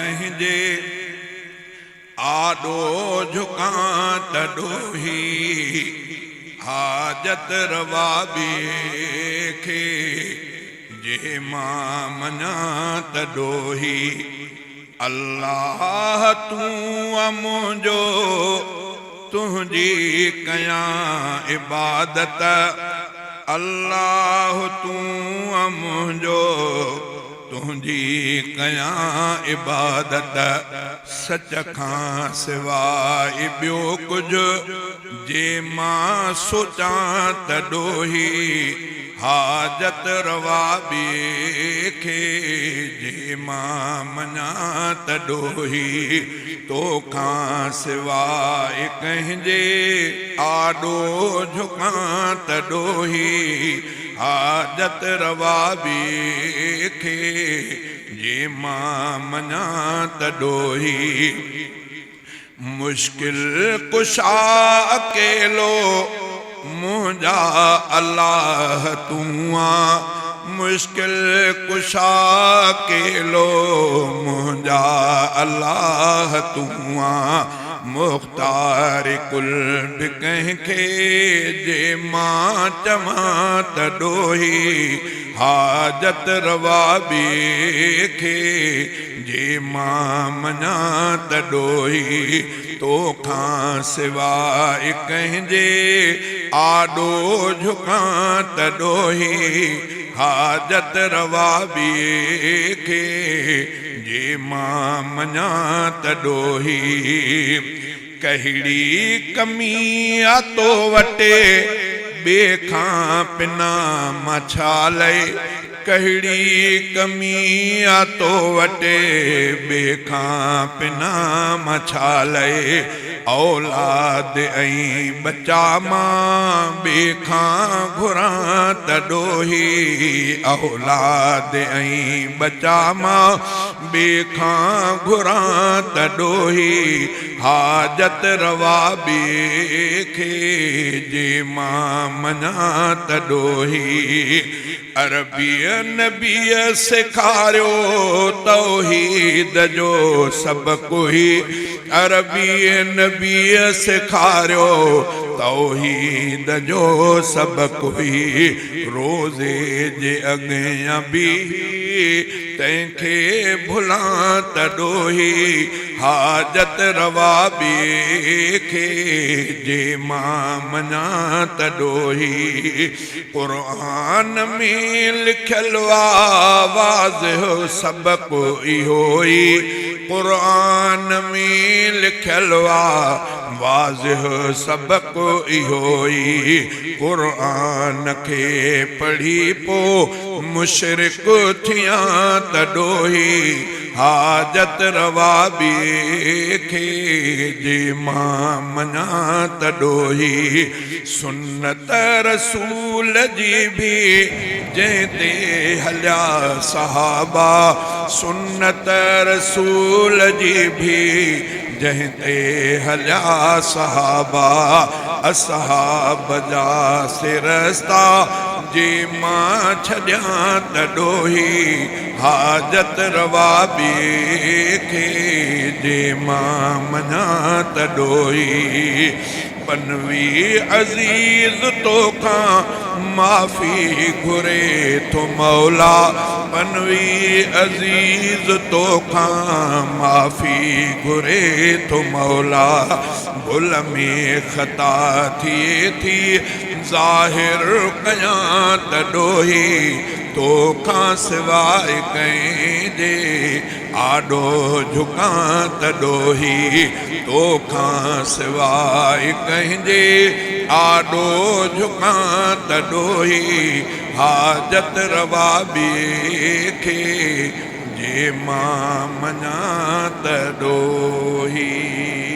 ڪنهن جي آڏو جهڪان ته ڏوهي، حاجت روا ٻئي کي، جي مان مڃان ته ڏوهي. الله تون آ منهنجو، تنهنجي ڪيان عبادت، الله تون آ منهنجو، تنهنجي ڪيان عبادت، سچ کان سواء ٻيو ڪجهه جي مان سوچان ته ڏوهي، حاجت روا ٻئي کي جي مان مڃان ته ڏوهي، توکان سواء ڪنهن جي آڏو جهڪان ته ڏوهي، حاجت روا ٻئي کي جي مان مڃان ته ڏوهي. مشڪل ڪشا اڪيلو منهنجا الله تون آن مشڪل ڪشا اڪيلو منهنجا الله تون آن مختار ڪل به ڪنهن کي جي مان چوان ته ڏوهي حاجت روا ٻئي کي جي مان مڃان ته ڏوهي توکان سواء ڪنهن جي آڏو جهڪان ته ڏوهي حاجت روا ٻئي کي جي مان مڃان ته ڏوهي ڪهڙي ڪمي آ تو وٽ ٻئي کان پنا مان ڇا لئي ڪهڙي ڪمي آ تو وٽ ٻئي کان پنا مان ڇا لئي اولاد ۽ ٻچا مان ٻئي کان گهران ته ڏوهي اولاد ۽ ٻچا مان ٻئي کان گهران ته ڏوهي حاجت روا ٻئي کي جي مان مڃان ته ڏوهي عربيء نبيء سيکاريو توحيد جو سبق هي عربيء نبيء سيکاريو توحيد جو سبق هي روزي جي اڳيان بيهي تنهن کي ڀلان ته ڏوهي حاجت روا ٻئي کي جي مان مڃان ته ڏوهي قرآن ۾ لکيل آ واضح سبق اهو ئي قرآن ۾ لکيل آ واضح سبق اهو ئي قرآن کي پڙهي پو مشرڪ ٿيان ته ڏوهي حاجت روا ٻئي کي جي مان مڃان ته ڏوهي سنت رسول جي به جنهن تي هليا صحابه سنت رسول جي به جنهن تي هليا صحابه اصحاب جا سي رستا جي مان ڇڏيان ته ڏوهي حاجت روا ٻئي کي جي مان مڃان ته ڏوهي پنوي عزيز توکان معافي گهري ٿو مولا پنوي عزيز توکان معافي گهري ٿو مولا ڀل ۾ خطا ٿئي ٿي ظاهر ڪيان ته ڏوهي توکان سواء ڪنهن جي آڏو جهڪان ته ڏوهي توکان سواء ڪنهن جي آڏو جهڪان ته ڏوهي حاجت روا ٻئي کي جي مان مڃان ته ڏوهي.